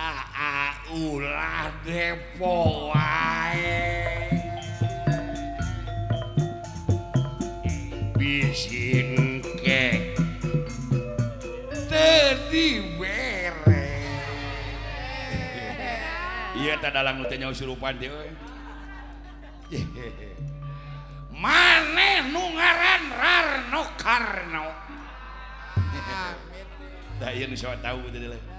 Ah, ulah depo wae. Bisin ke teu dibere. Ieu teh dalang nu teh nyaho surupan teh euy. Maneh nu ngaran Rarno Karno. Tah ieu nu sok tau teh leuh.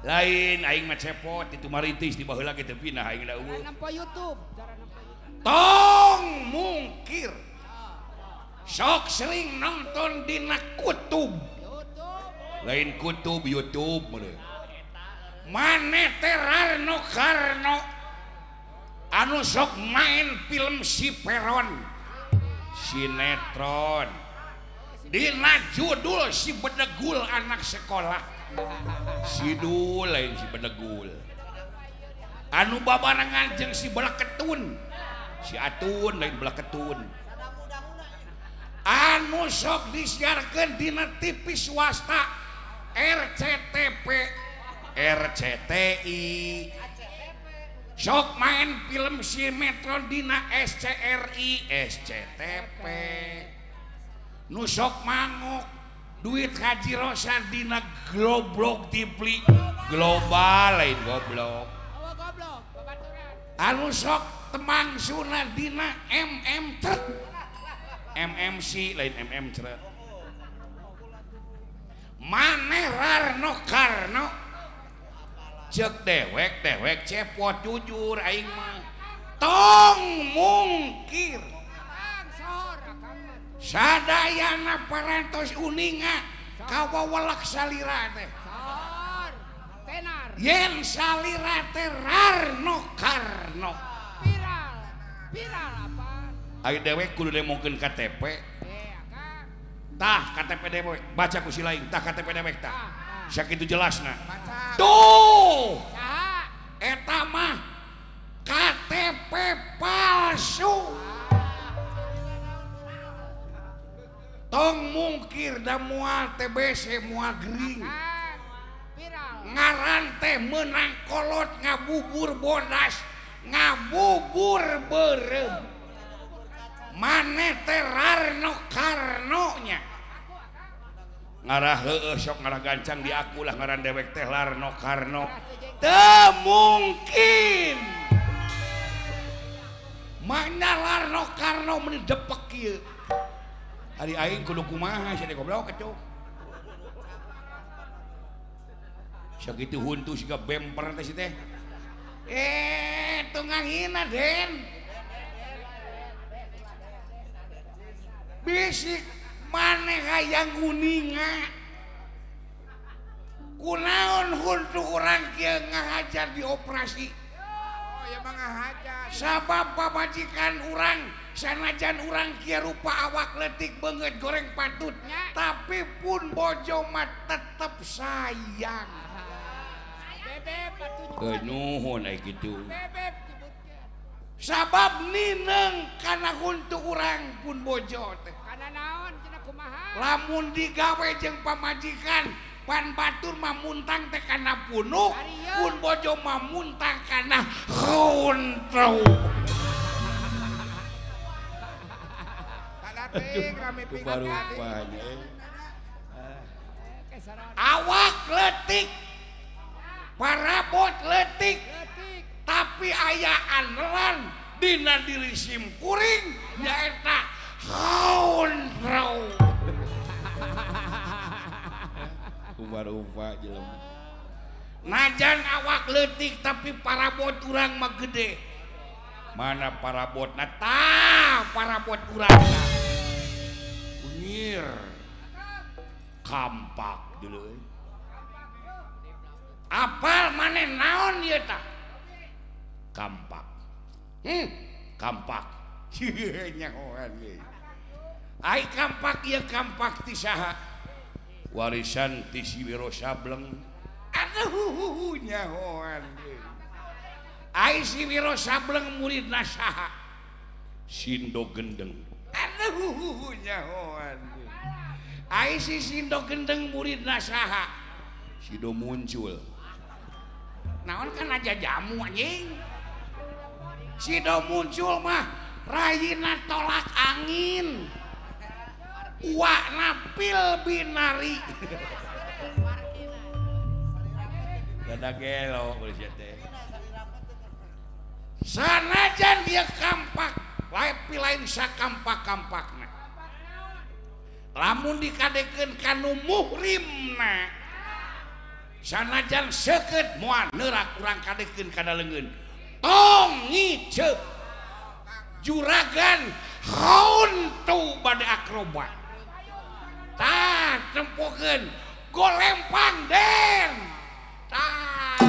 Lain aing mah cepot itu maritis di baheula ge teu pindah aing da eueuh. Nempo YouTube, cara nempo YouTube. Tong mungkir. Sok sering nonton dina kutub. Lain kutub YouTube meureun. Maneh teh Rarno Karno anu sok main film si Peron, sinetron. Dina judul si Bedegul anak sekolah. Sidul lain si Bedegul. Anu babarengan jeung si Belaketun. Si Atun lain Belaketun. Anu sok disiarkeun dina TV swasta RCTP, RCTI. Sok main film sinetron dina SCRI, SCTP. Nu sok mangok duit Haji Rosa dina Globlok TV global lain goblok. Anu sok temang suna dina MM cret. MMC lain MM cret. Maneh Rarno Karno cek dewek dewek cepot jujur aing mah. Tong mungkir. Sadayana parantos uninga kawawelak salira teh. Yen salira teh Rarno Karno. Viral. Viral apa? Ayo dewek kudu demongkeun KTP. Tah KTP dewek baca ku si lain, tah KTP dewek tah. Sakitu jelasna. Tuh. Eta mah KTP palsu. Tong mungkir da moal TBC moal gering. Ngaran teh meunang kolot ngabubur bodas, ngabubur beureum. Maneh teh Rarno Karno nya. Ngarah heueuh sok ngarah gancang di aku lah ngaran dewek teh Rarno Karno. Teu mungkin. Mana Rarno Karno meuni depek kieu. Hari aing kudu kumaha sia teh goblok atuh. Sakitu huntu siga bemper teh si teh. Tong ngahina Den. Bisik maneh hayang uninga. Kunaon huntu urang kieu ngahajar dioperasi. Oh ya mah ngahajar. Sabab pamajikan urang sanajan urang kieu rupa awak leutik beungeut goreng patut, tapi pun bojo mah tetep sayang. Nuhun ai kitu. Sabab nineng kana huntu urang pun bojo teh. Kana naon cenah kumaha? Lamun digawe jeung pamajikan, pan batur mah muntang teh kana punuk, pun bojo mah muntang kana huntu. Awak letik, parabot letik, tapi aya andelan dina diri sim kuring nyaeta huntu. Kumarupa jelema. Najan awak leutik tapi parabot urang mah gede. Mana parabotna? Tah parabot urang. Kunyir. Kampak dulu. Apal maneh naon ieu tah? Kampak. Kampak. Nyahoan ieu. Ai kampak ieu kampak ti saha? Warisan ti si Wiro Sableng. Aduh nyahoan ieu. Ai si Wiro Sableng muridna saha? Sindo Gendeng. Aduh nyahoan ieu. Ai si Sindo Gendeng muridna saha? Sido Muncul. Naon kan aja jamu anjing. Sido muncul mah rayina tolak angin. Uakna pil binari. Gada gelo polisi teh. Sanajan dia kampak, lain lain sakampak-kampakna. Lamun dikadekeun kanu muhrimna. Sanajan seukeut moal neurak urang kadekeun kana leungeun. Tong ngiceup. Juragan hontu bade akrobat. Tah tempokeun golempang den. Tah.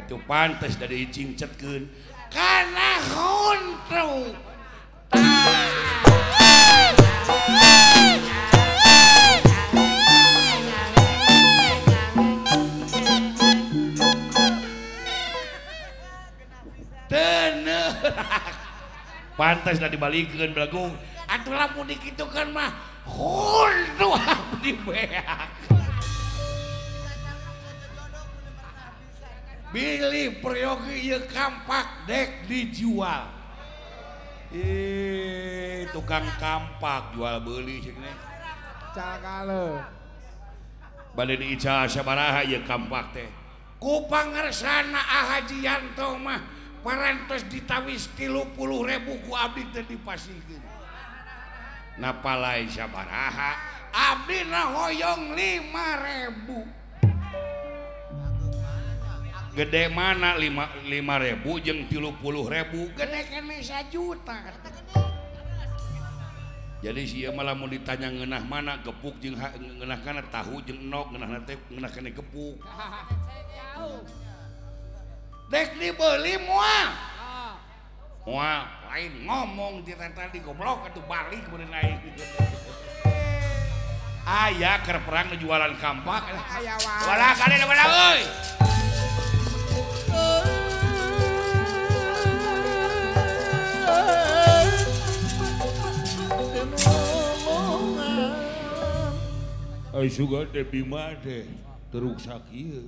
Itu pantes dari cincetkeun kana hontu. Tenerak. Pantes dah dibalikeun belagung. Atuh lamun dikitukeun mah hontu abdi beak. Bilih peryogi ieu kampak dek dijual. Ih, tukang kampak jual beli cenah. Cakale. Bade diical sabaraha ieu kampak teh. Ku pangersana Haji Yanto mah parantos ditawis 30.000 ku abdi teh dipasihkeun. Napalai sabaraha? Abdi na hoyong 5.000. Gede mana 5.000 jeung 30.000 gede kene 1 juta. Jadi si ieu mah lamun ditanya ngeunah mana gepuk jeung ngeunah kana tahu jeung endog ngeunahna teh ngeunah kene gepuk. Dek dibeli moal. Moal lain ngomong di tadi goblok atuh balik meureun aing. Aya keur perang jualan kampak. Aya wae. Walah kade walah euy. Ai sugan teh Bima teh teruk sakieu.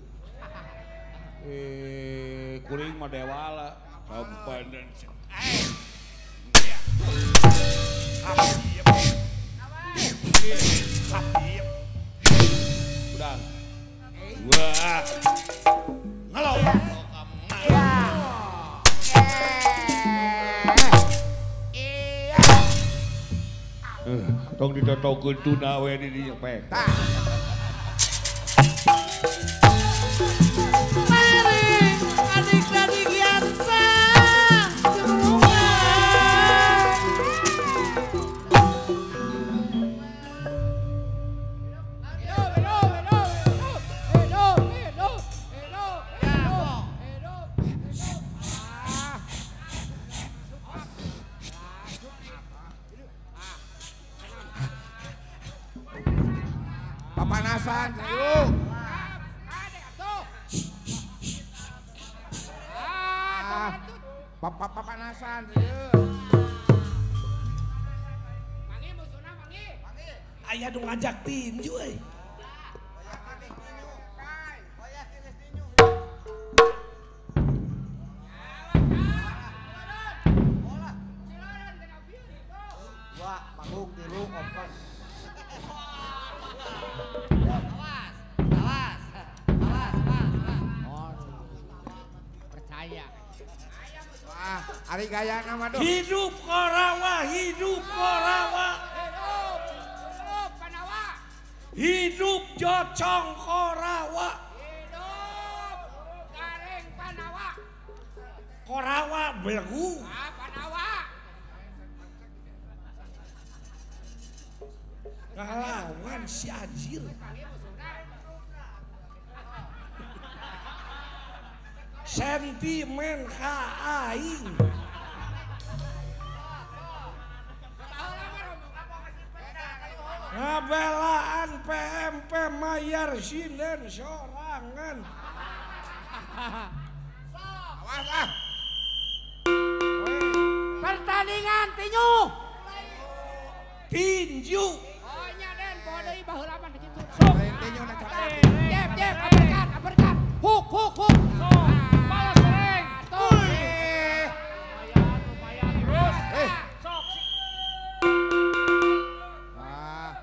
Kuring mah dewala sampan dan udah. Wah. Ngelok. Tong ditotokeun tuna we di dieu pek. Adik-adik Yansa Papanasan, yuk. Papanasan, yuk. Aya nu ngajak tinju euy. Dua, manggung, tilu, opat. Awas, awas, awas, awas. Percaya. Wah, ari gaya nama duh. Hidup Korawa, hidup Korawa. Hidup, hidup Panawa. Hidup Jocong Korawa. Hidup Gareng Panawa. Korawa belegu. Ah, Panawa. Ngalawan si anjir. Sentimen ka aing. Ngabelaan PMP mayar sinden sorangan. Awas ah. Pertandingan tinju. Tinju. Oh nya Den, poho deui baheula mah kitu. Sok. Tinju na Jeb, jeb, uppercut, uppercut. Hook, hook, hook. Sok. Balas Reng. Lumayan, lumayan terus. Sok.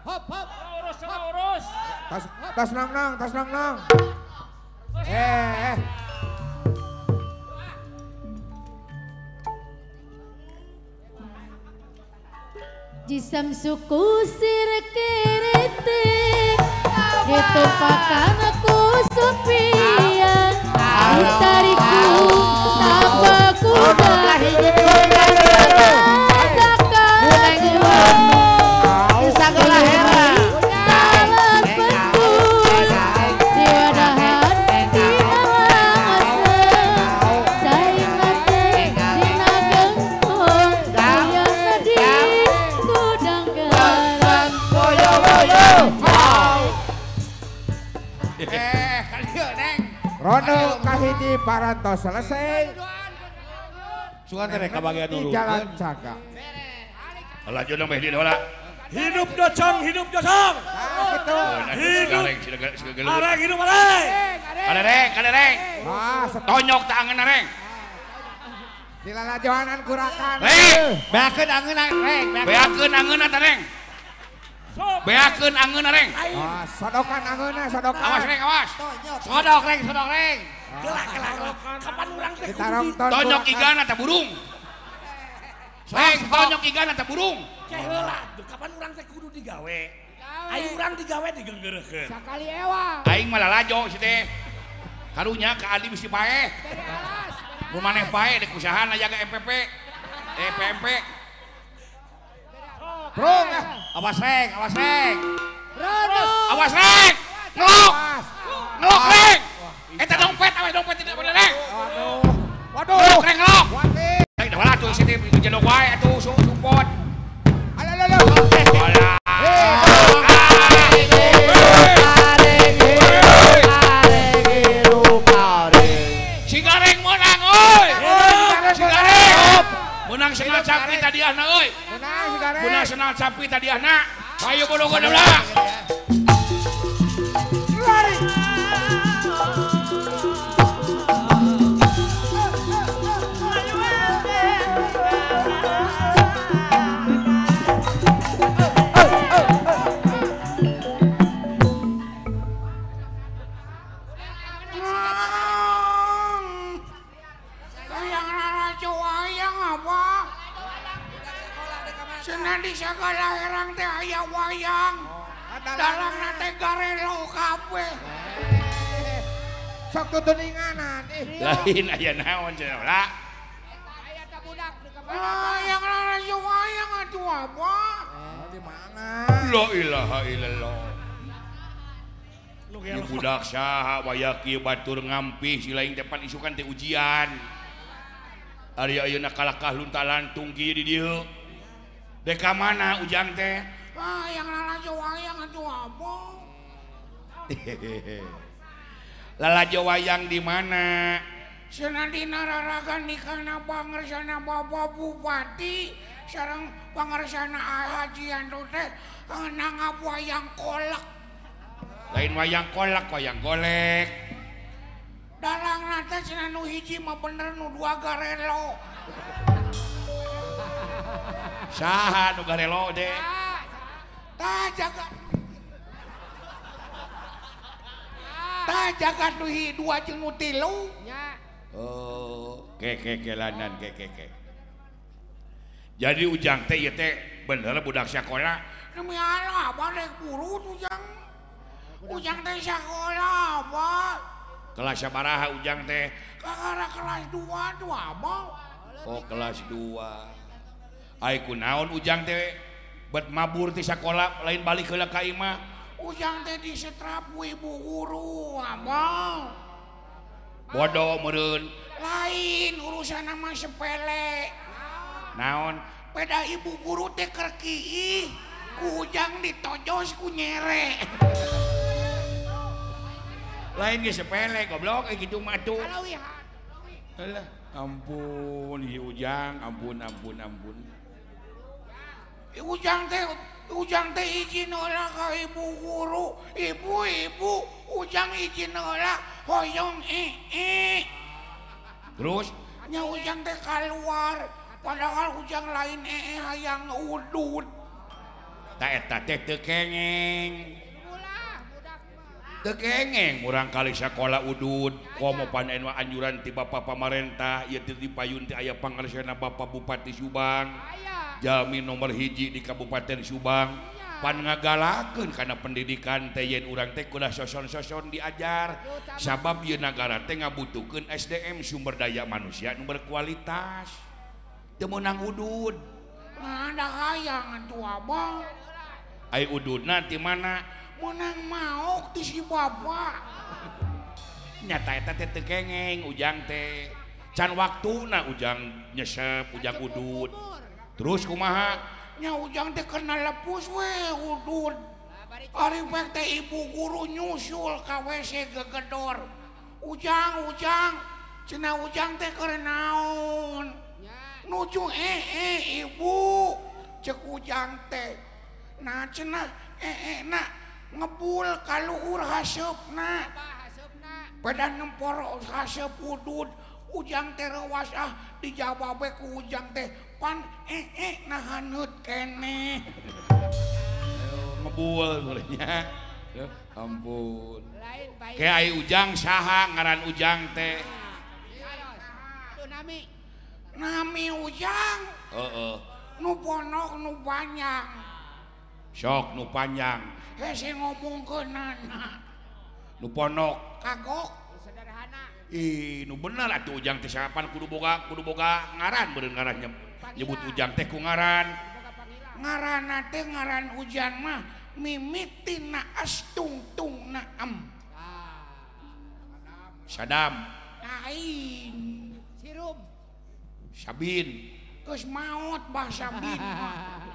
Hop, hop. Urus, urus. Tas, tas nang nang, tas nang nang. Jisam suku sir kerete itu pakan aku sepian utariku tapaku Rondo kahiji parantos selesai. Sugan teh kabagian dulu. Jalan cagak. Lanjut dong meh di heula. Hidup Docong, hidup Docong. Nah, gitu. Hidup. Areng hidup areng. Kadereng, kadereng. Tonyok tak angeun areng. Dilalajoanan kurakan. Reng, beakeun angeun reng. Beakeun angeun ta reng. Beakeun angeun reng. Ah, sodokan angeunna, sodokan. Awas reng, awas. Sodok reng, sodok reng. Kelak, kelak, kelak. Kapan urang teh kudu tonyok igana teh burung. Reng, tonyok igana teh burung. Ke heula, kapan urang teh kudu digawe? Aing urang digawe digenggeurekeun. Sakali ewa. Aing mah lalajo si teh. Karunya ka Adi bisi paeh. Mun maneh paeh dek usaha jaga MPP. PMP. Brung. Awas reng, awas reng. Rondo. Awas reng. Ngelok. Ngelok reng. Eta dompet, awas dompet tidak bener reng. Waduh. Waduh. Ngelok reng ngelok. Reng dah lah tuh si teh jedog wae atuh support. Alah alah. Alah. Si Gareng menang euy. Si Gareng. Menang senal capi tadi ahna euy. Menang senal capi tadi ahna. Ayo bodoh godoh lah. Lari. Di sekolah herang teh aya wayang. Dalangna teh garelo kabeh. Sok tutuninganan ih. Lain aya naon cenah lah. Aya ta budak di kamana? Wayang lalajo wayang atuh apa? Di mana? La ilaha illallah. Ieu budak saha waya kieu batur ngampih si lain teh pan isukan teh ujian. Ari ayeuna kalakah lunta-lantung kieu di dieu. Deka mana ujang teh? Wah, yang lalajo wayang atuh apa? Lalajo wayang di mana? Cenah dina raragan nikahna pangersana Bapak Bupati sareng pangersana Haji Yanto teh nanggap wayang kolak. Lain wayang kolak, wayang golek. Dalangna teh cenah nu hiji mah bener nu dua garelo. Saha nu garelo deh. Tah jagat. Tah jagat nu dua jeung nu tilu. Nya. Oh, ke ke lanan ke ke ke. Jadi ujang teh ieu teh bener budak sakola. Demi Allah abah rek burut ujang. Ujang teh sakola abah. Kelas sabaraha ujang teh? Kakara kelas 2 tuh abah. Oh, kelas 2. Ai kunaon ujang teh bet mabur ti sakola lain balik heula ka imah. Ujang teh disetrap ku ibu guru abah. Bodoh meureun. Lain urusan mah sepele. Naon? Peda ibu guru teh keur kiih. Ku ujang ditojos ku nyere. Lain ge sepele goblok kitu mah tuh. Alah, ampun ieu ujang, ampun ampun ampun. Ujang teh izin heula ka ibu guru, ibu-ibu ujang izin heula hoyong ee. Terus nya ujang teh keluar, padahal ujang lain ee hayang udud. Ta eta teh teu kengeng. Teu kengeng urang kali sakola udud, komo pan anu anjuran ti Bapak pamarentah, ieu teh di payun teh aya pangarsana Bapak Bupati Subang. Jalmi nomor hiji di Kabupaten Subang pan ngagalakeun kana pendidikan teh yen urang teh kudu soson-soson diajar sabab ieu nagara teh ngabutuhkeun SDM sumber daya manusia nu berkualitas teu meunang udud. Ada hayang atuh abah. Ai ududna ti mana? Meunang maok ti si bapak. Nyata eta teh teu kengeng ujang teh. Can waktuna ujang nyesep ujang udud. Terus kumaha? Nya ujang teh kena lepus we udud. Ari pek teh ibu guru nyusul ka WC gegedor. Ujang ujang cenah ujang teh keur naon? Nuju ee ibu cek ujang teh. Nah cenah ee na ngebul ka luhur haseupna. Pada nemporo haseup udud. Ujang teh reuas ah dijawab we ku ujang teh pan ee nahaneut keneh. Ngebul bolehnya. Ampun. Ke ai ujang saha ngaran ujang teh? Nami. Nami ujang. Heeh. Nu ponok nu panjang. Sok nu panjang. Hese ngomongkeunana. Nu ponok kagok. Sederhana. Ih, nu bener atuh ujang teh sarapan kudu boga ngaran beureun ngaran nyebut ujang teh ku ngaran. Ngaranna teh ngaran ujang mah mimitina astungtung naam. Sadam. Lain. Sirum. Sabin. Geus maot bah Sabin mah.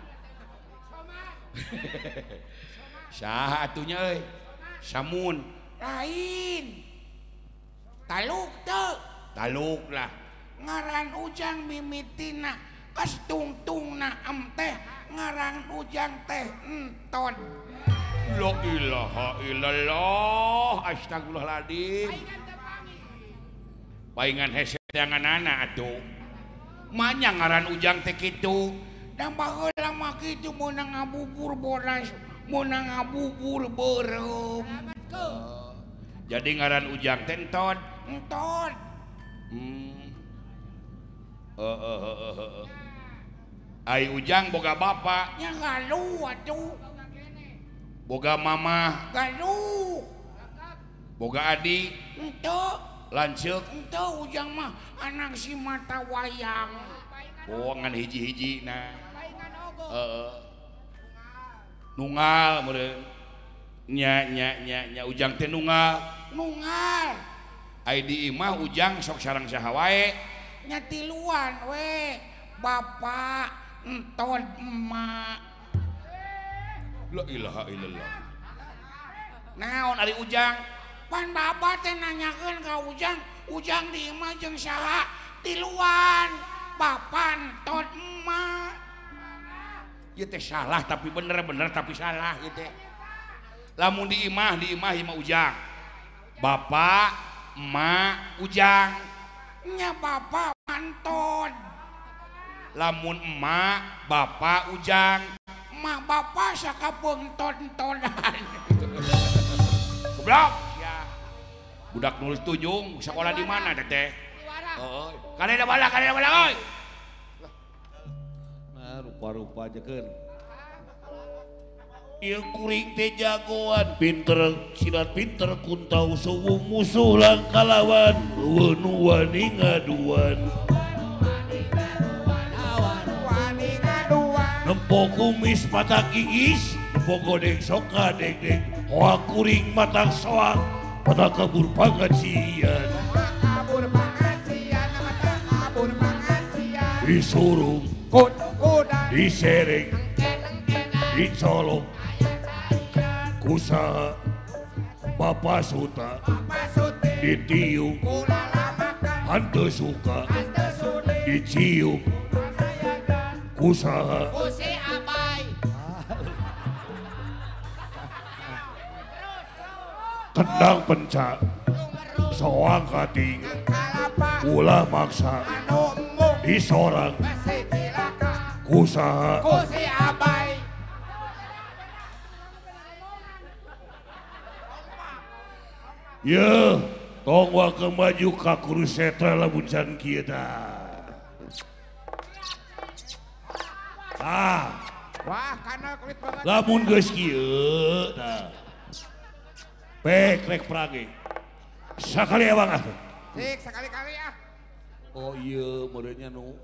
Saha atuh nya euy? Samun. Lain. Taluk teu. Taluk lah. Ngaran ujang mimitina astungtung naam teh ngaran ujang teh enton. La ilaha illallah astagfirullahaladzim. Paingan hese tanganana atuh. Manya ngaran ujang teh kitu. Dan baheula mah kitu meunang ngabubur bodas, meunang ngabubur beureum. Jadi ngaran ujang teh enton, enton. Ai ujang boga bapak nya galuh atuh. Boga mama galuh. Boga adik henteu. Lanceuk henteu ujang mah anak si mata wayang. Oh ngan hiji-hiji nah. Heeh. Nunggal meureun. Nya nya nya nya ujang teh nunggal. Nunggal. Ai di imah ujang sok sareng saha wae? Nya tiluan we. Bapak enton emak. La ilaha illallah. Naon ari ujang? Pan bapak teh nanyakeun ka ujang, ujang di imah jeung saha? Tiluan. Bapak enton emak. Ieu teh salah tapi bener-bener tapi salah ieu teh. Lamun di imah imah ujang. Bapak, emak, ujang. Nya bapak enton. Lamun emak, bapak ujang. Emak bapak sakapeung tontonan. Goblok. Ya. Budak nulis tunjung sekolah di mana teteh? Heeh. Kadeda bala euy. Nah, rupa-rupa aja keun. Ieu kuring teh jagoan, pinter silat pinter kuntau suwung musuh langkalawan, eueuh nu wani ngaduan. Nempo kumis mata kiis, nempo godeng sok kadeng-deng, hoa kuring mata soak, mata kabur pangajian. Disurung, disereng, Dicolok kusaha Bapak Suta ditiup hanteu suka dicium kusaha kendang pencak soang kating ulah maksa disorang kusaha ye tong wake maju ka Kurusetra lamun can kieu tah. Tah. Wah, kana kulit banget. Lamun geus kieu tah. Pek rek prage. Sakali ewang ah. Cik, sakali-kali ah. Oh iya, meureunnya nu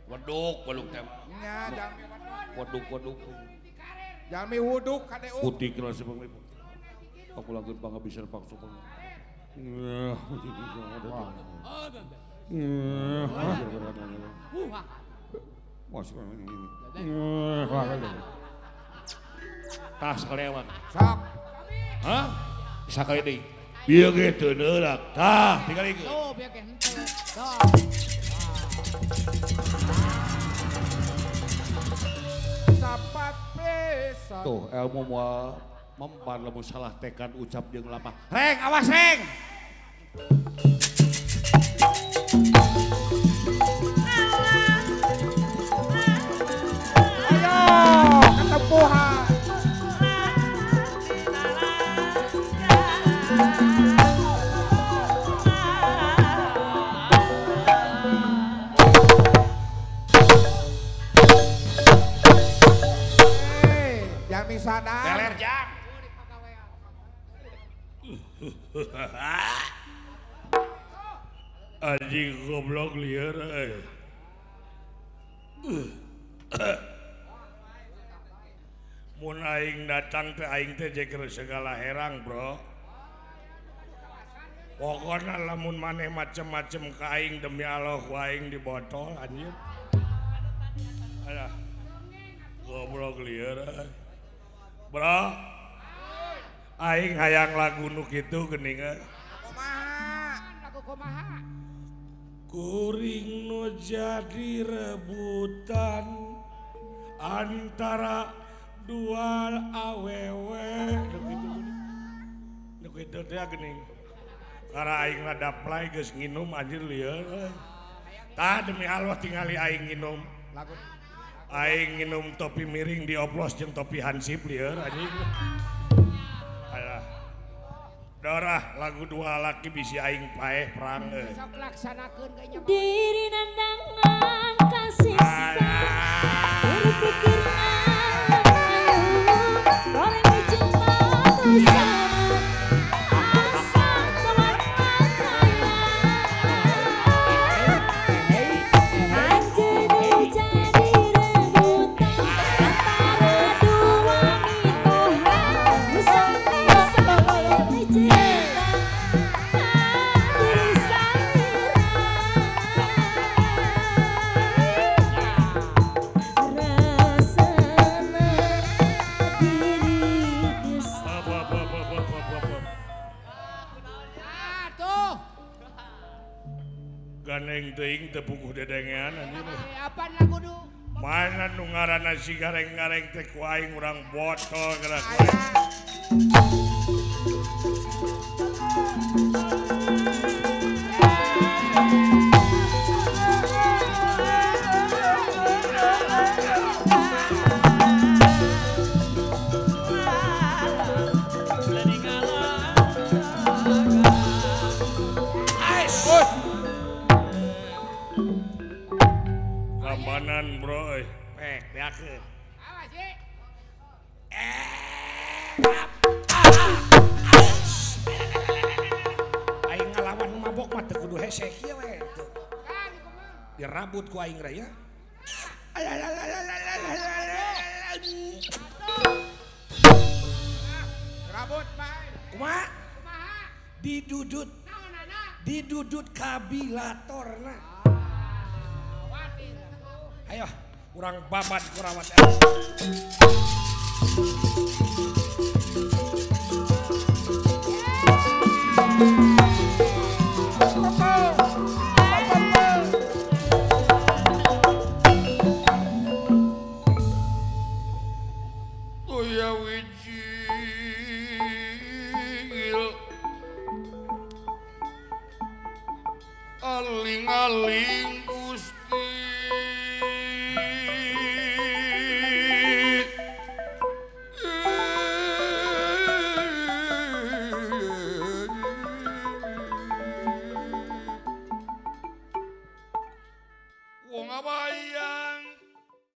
weduk weduk teh. Nya, jalmi weduk weduk. Jalmi wuduk kadeu. Putih kelas bang. Aku lagu panghabisan paksa bang. Tah sakali ewang. Sok. Hah? Sakali deui. Bieu ge teu neurak. Tah, tingali ge. Tuh, bieu ge henteu. Tuh. Sapat pisan. Tuh, ilmu moal mempan lamun salah tekan ucap jeung lampah. Reng, awas reng. Ayo, ketempuhan. Hei, jangan sadar. Teler jam. Anjing goblok liar euy. Mun aing datang teh aing teh jeger segala herang, bro. Pokona lamun maneh macem-macem ka aing demi Allah ku aing dibotol anjir. Alah. Goblok liar euy. Bro. Aing hayang lagu nu kitu geuning euy. Kumaha? Lagu kumaha? Kuring nu jadi rebutan antara dua awewe nu kitu nu kitu teh geuning. Karena aing rada play geus nginum anjir lieur euy. Tah demi Allah tingali aing nginum. Aing nginum topi miring dioplos jeung topi hansip lieur anjing. Alah. Dorah lagu dua laki bisi aing paeh perang euy. Sok laksanakeun ge nya. Diri nandangan kasih berpikir ayu boleh berjumpa bersama asa teman anjing jadi rebutan antara dua mitoha bersama cinta diri salira rasana diri geus. Tuh. Ganeng teuing teu puguh dedengean anjir. Apaan lagu du? Mana nu ngaranna si gareng-gareng teh ku aing urang botol geura ku aing. Kambanan bro euy. Pek beakeun. Awas ye. Aing ngalawan mabok mah teu kudu hese kieu we tuh. Dirabut ku aing raya. Rabut bae. Kumaha? Kumaha? Didudut. Didudut kabilatorna. Ayo, urang babat kurawat. Toya wijil aling-aling.